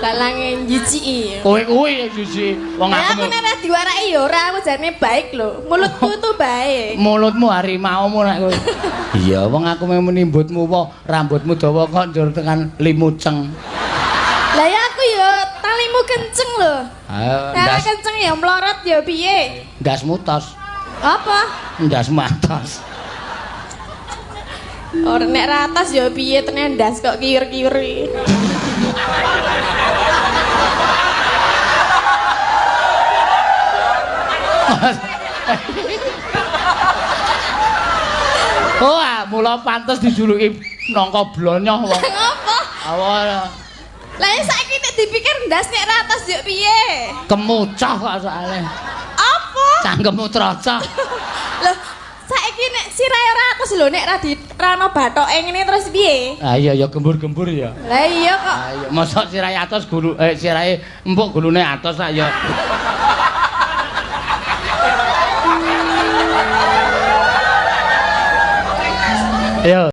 Dalange njijiki. Kowe kuwi jijik. Wong Lah aku aku nek ora diwaraki ya ora, aku jane baik lho. Mulutku tuh baik. Mulutmu harimaumu nek kowe. Iya, wong aku mung menimbutmu wae, rambutmu dawa kok njur tekan limuceng. Lah ya aku ya talimu kenceng lho. Ayo, Nek ndas kenceng ya mlorot ya piye? Ndasmu tos. Apa? Ndasmu atos. Ora nek ratas ya piye tenan ndas kok kiur-kiur iki. Oh, ah, mula pantes dijuluki nangka blonyoh wong. Ngopo? Awal Lah ya saiki nek dipikir ndas nek ratas ya piye? Kemucah kok soalé. Apa? Cangkemmu trocok. Loh, saiki nek sirahe ora atos lho nek ra di rano bathoke ngene terus piye? Ah iya ya gembur-gembur ya. Lah iya kok. Ah iya, mosok sirahe atos gulu sirahe empuk gulune atos ah ya. Yo.